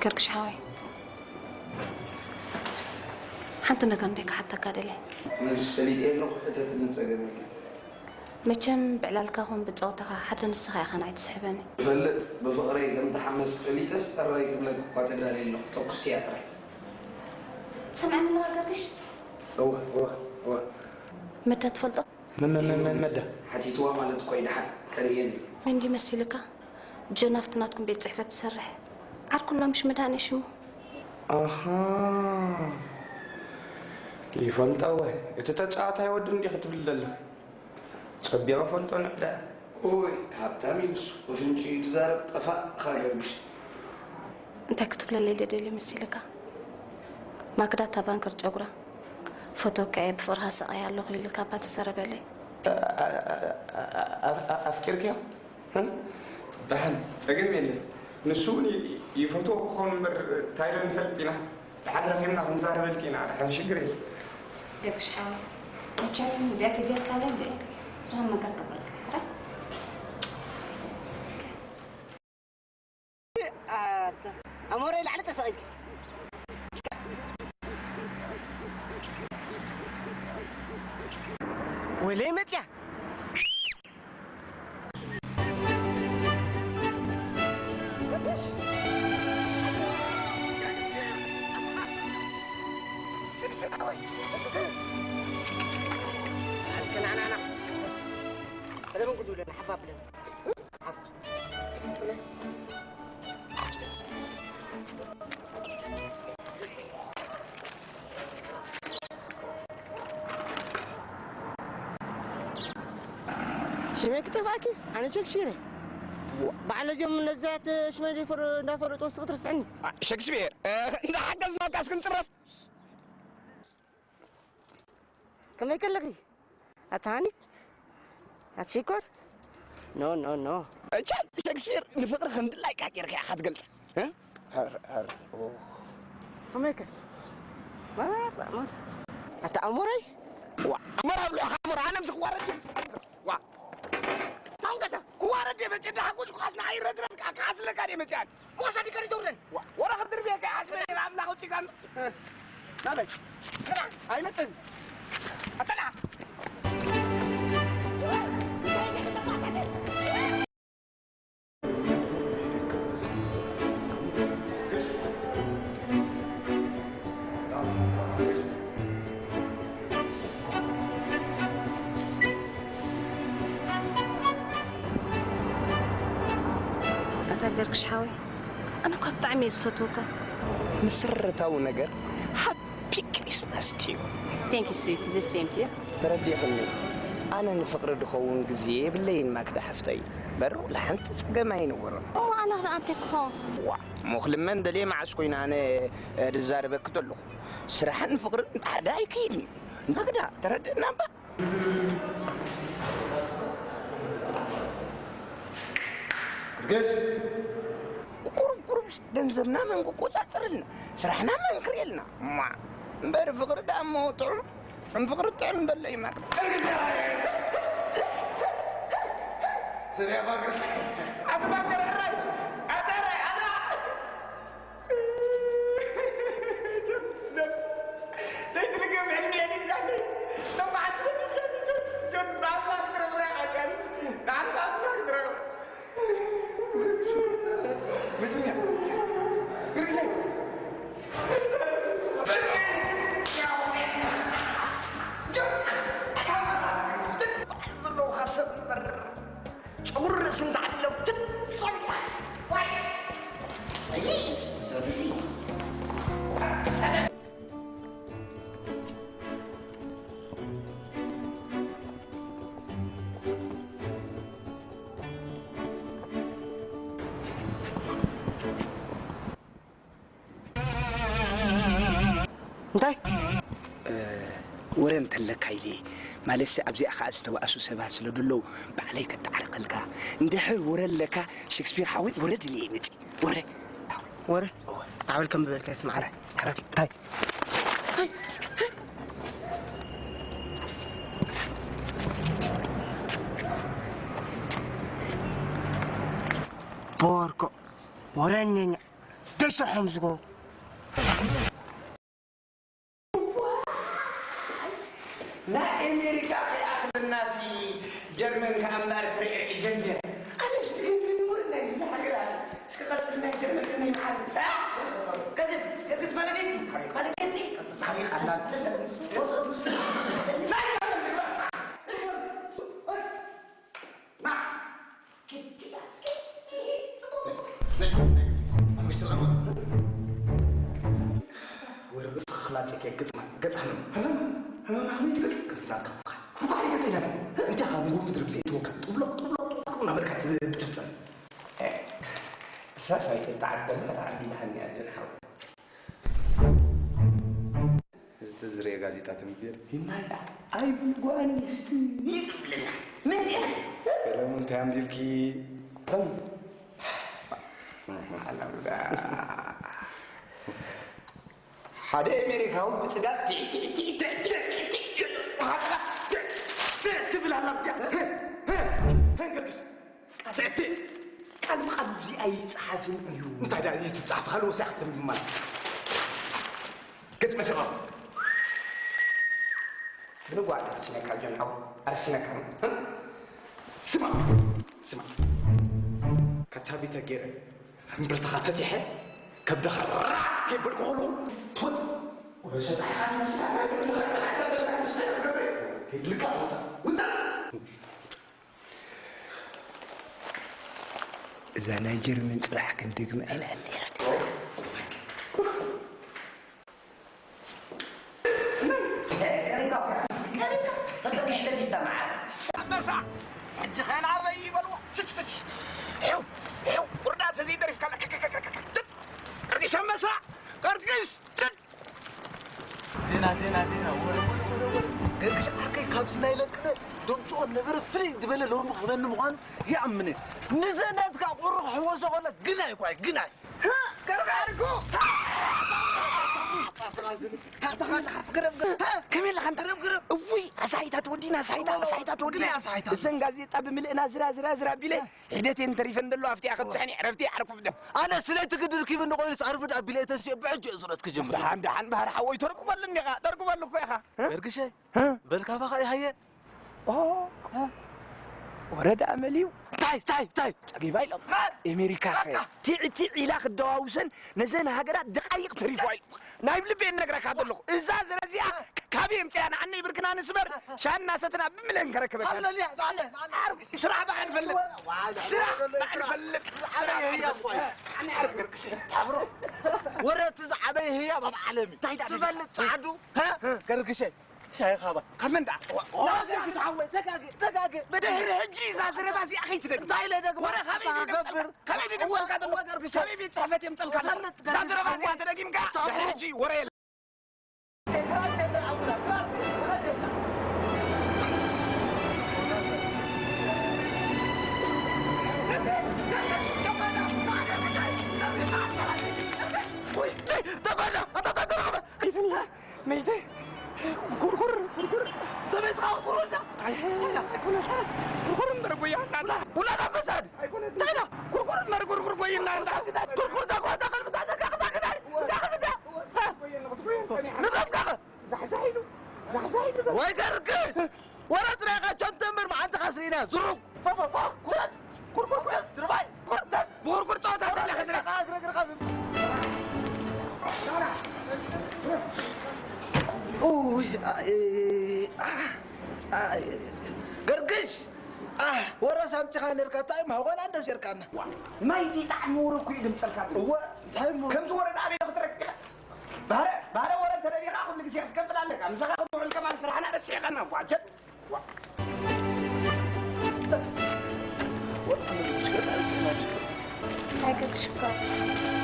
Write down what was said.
ገርግሽ ሓወይ፣ ሓንቲ ነገር እንደ ክሓተካ ደልየ። መልስ ፈሊጠ ኣለኹ፣ ሕተትኒ፣ ጸገም የለን። መቸም ብዕላልካ ኹን ብጸወታኻ ሓደ ንስኻ ኢኻ ንዓይ ትስሕበኒ። ይፈልጥ፣ ብፍቕረይ ከም ተሓመስክ ፈሊጠስ፣ ሕራይ ክብለክ እኳ ተዳልየ ኣለኹ፣ ተኩስ እያ ጥራይ። ትሰምዓኒ ኣለኻ ገርግሽ? እወ፣ እወ፣ እወ። መዳ ትፈልጦ? መ-፣ መ-፣ መ-፣ መ-፣ መዳ። ሓቲትዋ ማለት እኮ እዩ፣ ደሓን ከርእየኒ። መን ድዩ መሲልካ? ጆን ኣብቲ ናትኩም ቤት ጽሕፈት ትሰርሕ። ዓርኩ ኣሎ ምሽ መድሃኔ ሽሙ። ኣሃ። ይፈልጦ እወ። እቲ ተጻዋታይ ወዲ እንዲኺ ትብሊ ዘለኺ። ጸቢቐ ፈልጦ ንዕዳ። ኡይ፣ ሃብታም እዩ ንሱ። ብፍንጭኡ እዩ ዝዛረብ፣ ጠፋእ ኢኻ ገርግሽ። እንታይ ክትብለለይ ደደልዩ መሲልካ? ማክዳ እታ ባንከር ጨጉራ፣ "ፈትወካ እየ፣ ብፍቕርኻ ሰቓየ ኣለኹ" ኢሉ ካብኣ ተዛረበለይ። ኣ-፣ ኣ-፣ ኣ-፣ ኣፍቂርክዮ? እ? ደሓን፣ ጸገም የለን። ንሱ እውን ይ-፣ ይፈትዎ ክኸውን እምበር፣ እንታይ ኢለ ንፈልጥ ኢና። ደሓን ረኺብና ክንዛረበልኪ ኢና። ደሓን፣ ሽግር የለን። ደግሽ ሓወይ፣ መቸም እዚኣ ተገይርካለይ እንደ ዝኾነ ነገር ክብለካ። ኣሞረይ ላዕሊ ተሰቒልኪ። ወለይ መጽያ። ሽመይ ክጠፍኣኪ? ኣነ ሸክሺረ። ባዕለ ጀም ነዚያት ሽመይ ዘይፈር-፣ እንዳፈለጡ ወስኺ ትርስዕኒ። ሸክስፒር፣ እ፣ እንዳሓገዝናካስ ክንጽረፍ። ከመይ ከለኺ? ኣታ ሃኒት? ኣቲ ሽኮር? ኖ፣ ኖ፣ ኖ። እቻ ሸክስፒር ንፍቕሪ ከም ድላይካ ጌርካ ኢኻ ትገልጻ። እ? ኣር-፣ ኣር-፣ ኦ። ከመይ ከ? ማራ፣ ማራ። ኣታ ኣሞረይ? ዋ፣ ኣሞራ ብሎ፣ ኣሞራ፣ ኣነ ምስ ክዋረድ ድየ? ዋ። ኣሁን ከታ፣ ክዋረድ ድየ መጽየ፣ እንዳሓጎስኩ ካስ ንዓይ ረድረድ፣ ካ-፣ ካስ ለካ ድየ መጽያን? ሞሳ ቢከሪ ጆርደን። ዋ፣ ወረ ክድርብየካ፣ ኣስመ፣ ኣምላኽ ውጪ ካን። ናበይ? ስራ። ኣይመጽን። ኣተላ። ኣታ ገርግሽ ሓወይ፣ ኣነ እኳ ብጣዕሚ እየ ዝፈትወካ። መሰረታዊ ነገር ሃፒ ክሪስማስ ቲዩ። Thank you, sweetie. The same to you. ተረዲእኽኒ። ኣነ ንፍቕሪ ድኸውን ግዜ የብለይን ማክዳ ሓፍተይ። በሩ ለሓንቲ ጸገም ኣይንወሮን። ኦ፣ ኣነ ኸኣ ኣንተ ክኾን። ዋ፣ እሞ ክልመን ደልየ መዓስ ኮይነ ኣነ፣ እ፣ ዝዛረበኪ ዘለኹ። ስራሕን ፍቕርን ብሓደ ኣይከይድን እዩ። ማክዳ፣ ተረድእና እባ። ብርጌድ! ቁሩብ ቁሩብ ገንዘብና መን ክቆጻጸረልና፣ ስራሕና መን ክርእየልና። እማ፣ እምበር ፍቕሪ ደኣ እሞ ጥዑም፣ ከም ፍቕሪ ጥዕም በሎ እዩ ማክዳ። ስርያ ባገር፣ ኣቲ ባገር ሕራይ፣ ኣቲ ሕራይ፣ ኣታ! ለይቲ ልገም ሕልሚ የድልዳለይ። ሎማዓንቲ ፈቲሽካኒ ጆን፣ ጆን፣ ብኣምላኽ ክትረኽበ እያ ሓዚኣኒ። ንዓል ብኣምላኽ ክትረኽበ። ምድርያ። ግርግሰይ። ጆን፣ ኣታ ማሳ፣ ጆን፣ በዓል ዘለውኻ ሰብ እምበር። ጨጉሪ ርእሲ እንተዓቢሎም ትጸቢኻ። ዋይ! እይ! ዞርዚ። ሰላም። እንታይ? እ፣ ወረ እንተለካ ኢለ እየ። ማለትሲ ኣብዚኣ ኸኣ ዝተባእሱ ሰባት ስለ ደለዉ ባዕለይ ከተዓርቐልካ። እንድሕር ወረ ኣለካ ሸክስፒር ሓወይ፣ ወረ ድልየ እየ መጺእ። ወረ። ወረ? ኣዕበል ከም ዝበልካ ይስማዓና። እንታይ? ቦርኮ፣ ወረኛኛ። ደይ ስርሖም ዝገብሩ። ናይ ኣሜሪካ ከይኣኽለናሲ ጀርመን ከኣ እምበኣር ክርኢ ጀሚረ። ኣነስ ትገርመኒ ወረ ናይዚ ሃገራት። እስከ ቀጽል ናይ ጀርመን ከመይ መዓል? ገርግስ፣ ገርግስ ባለቤቲ፣ ባለቤቲ። ታሪኽ ኣላ። ናይ ጀርመን ግበር። ና። ወረ ርእስኻ ክላጸክ እየ፣ ገጽ ማለት ገጽ ሃመም። ሃመም፣ ሃመም፣ ሃመም ይበል። ከምዚ ናትካ ፉካ። ፉካ ይገጽ ይላል። እንታይ ካብ ንጎ ምድሪ ብዘይ ትወካ። ጥብሎቕ፣ ጥብሎቕ፣ ጥብሎቕ እናበልካ ትብ-፣ ትብጸም። እሳስ ኣይተተዓደላ ተዓዲላሃኒ ኣደን ሓው። እዚ ተዝርኤ ጋዜጣ ተንብቤ። ይናይ ኣይብል ጓኒ ስቲ ይጽብለላ። ምን ይላል? ሰለሙን እንታይ ኣንቢብኪ? ከም ኣላውዳ። ሓደ ኣሜሪካዊ ብጽጋብ ቲ-፣ ቲ-፣ ቲ-፣ ቲ-፣ ቲ-፣ ቲ-፣ ቲ-፣ ቲ-፣ ትብል ኣላ ብዚኣ። ገርግሽ። ቃል፣ ቃል ብቃል እዚ ኣይጸሓፍን እዩ። እንታይ ደኣ ይትጻሓፍ? ሃልወ ሲያ ክትብል ማለት። ገጽ መሲኻ። ብንጓዕ ኣርሲነካ ጆን ሓው፣ ኣርሲነካ። ስማ፣ ስማ። ካቻቢተ ገይረ፣ እምብርትኻ ፈቲሐ፣ ከብድኻ ራዕ ከይበልኩ ከለኹ፣ ትወጽእ። ወሰዳሕኻ ንስኻ ከብድኻ ራዕ ከይበልካ ንስኻ ከብድኻ። ከይድልካ ውጻእ፣ ውጻእ። እዛ ናይ ጀርመን ጽባሕ ክንደግማ ኢና እንሄ። ቀሪብካ፣ ቀሪብካ፣ ተጠቂዕ ለቢስታ መዓር። ኣንበሳ፣ ሕጂ ኸ ናበይ ይበልዎ? ትት፣ ትት። ይኸው፣ ይኸው፣ ቁርዳት እዚ ደሪፍካ ኣላ። ከ፣ ከ፣ ከ፣ ከ፣ ከ፣ ትት። ቀርቅሽ ኣንበሳ፣ ቀርቅሽ፣ ትት። ዜና፣ ዜና፣ ዜና፣ ወረ፣ ወረ፣ ወረ፣ ወረ። ገርግሽ ዓርከይ ካብዚ ናይ ለንቅነ ደምጽኦ ነበረ ፍልይ ዝበለ ሎሚ ክበኒ ምዃኑ ይኣምን እየ። ንዘናትካ ቁሩብ ሕወሶ ኾነ ግናይ ኳይ፣ ግናይ። ሃ፣ ገርጋርኩ። ከመይ ኣለኻ? ገረብ፣ ገረብ። እውይ፣ ኣሳሒታት ወዲና፣ ኣሳሒታ፣ ኣሳሒታት ወዲና። ግናይ ኣሳሒታ። እዘን ጋዜጣ ብምልእና ዝራ፣ ዝራ፣ ዝራ ቢለ ሒደት እየን ተሪፈን ዘሎ፣ ኣብቲኣ ከብጽሐን እየ፣ ዕረፍቲ እየ፣ ዓርኩ ብደም። ኣነ ስለቲ ክድርኪብኒ ኮይኑስ ኣርፍድ ኣቢለ እየ ተንሲኤ ብሕጂ እየ ዙረት ክጅምር። ደሓን፣ ደሓን፣ ባህር ሓወይ፣ ተርኩበሉ እንዲኻ፣ ተርኩበሉ እኮ ኢኻ። እ? ገርግሸይ፣ እ? በል ካባኻ እየ ሃየ። ኦ፣ እ? ወረዳ መሊዩ። ታይ፣ ታይ፣ ታይ? ጸጊባ ኢሎም። መን? ኣሜሪካ ኸ መን? ቲዕ፣ ቲዕ ኢላ ክደዋውሰን ነዘን ሃገራት ደቃይቕ ተሪፋ ኢሎም። ናይ ልበይ እነግረካ ዘለኹ፣ እዛ ዝረ እዚኣ ካበይ የምፅያ? ንዓኒ ብርክና ንስበር፣ ሻሂ እናሰትና ብምለን ከረክበካ። ኣለልያ፣ ኣለ፣ ኣለ። ዓርኩ፣ ስራሕ ባዕል ፈልጥ። ዋላ፣ ስራሕ ዋላ፣ ባዕል ስራሕ። ፈልጥ። ዓበይ ስራሕ ህያ ባዕል እኮ እዩ። ፈልጥ። ዓኒ ዓርኩ ገርግሽ። ታብሮ። ወረ እቲ ዝዓበየ ህያ ኣብ ዓለም እዩ። እንታይ ዳ ትፈልጥ ጸዓዱ? ሃ? ገርግሸ። ሻሂ ካባ። ካብ መን ደኣ? ዋ፣ ዋ፣ ናብዚ ክስሓወይ፣ ተጋገ፣ ተጋገ። ድሕሪ ሕጂ እዛ ዘረባ እዚኣ ከይትደግም። እንታይ ኢለ ደግሞ? ወረ ካበይ ኣታ ይደግም ገብር። ጸልካ? ካበይ ይደግም እወ፣ ጸልካ ዘሎ? እወ፣ ገርግሽ። ካበይ ቤት ጽሕፈት እዮም ጸልካ ዘሎ? ፈልጥ፣ እዛ ገርግሽ ዘረባ እዚኣ ፈልጥ። ተደጊምካ፣ ተኹ። ድሕሪ ሕጂ ወረ የለን። ሴንትራል፣ ሴንትራል፣ ኣውራ፣ ትራንስ፣ ሴንትራል፣ ወረደና። ገርግሽ፣ ገርግሽ፣ ገባና። ገርግሽ፣ ገርግሽ፣ ገርግሽ። ውይ፣ ተፋና፣ ኣታ ተረኸበ። መይተ፣ ኩርኩር፣ ኩርኩር። ሰበይትኻ ኩርኩር እንዳ። ኣይ፣ ኣይኮነን። ኩርኩር እምበር ጎያ እናንዳ። ውላድ ኣንበሳ ድዩ? ኣይኮነን። እንታይ ኢላ? ኩርኩር እምበር ኩርኩር ጎይ እናንዳ። ኩርኩር ዘጓ፣ እዛ ኸልብዛ፣ እዛ ኸልብዛ፣ እዛ ኸልብዛ። ንብረትካ ኸ? ዛሕዛሕ ኢሉ፣ ዛሕዛሕ ኢሉ። ወይ ገርግስ! ወረ ጥራይ ኢኻ ቸንተ እምበር መዓንጥኻ ስሪና ዝሩግ። ኩርኩር፣ ኩርኩር፣ ድርባይ፣ ኩርኩር። ብኩርኩር ጸወታ ተለኸ ትረኻ። ኡይ፣ ኣይ፣ ኣይ፣ ገርግሽ! ኣህ፣ ወረ ሳምቲኻ ነርካ፣ እንታይ ማኾና እንደስ የርካና። ዋ፣ ማይ ዲጣዕሚ ወረ እኮ እዩ ድምጸልካ ግን። እወ፣ እንታይ እሞ? ከምዚ ወረ ደኣ ቤት ክትረክብ ኢኻ። ባህረ፣ ባህረ ወረ እንተ ደሊኻ ኩሉ ግዜ ክትከፍል ኣለካ። ምሳኻ ክንውዕል ከማን ስራሕና ረሲዕኻና እኮ፣ ኣጀብ። ዋ። ኣይገድሽ እኮ።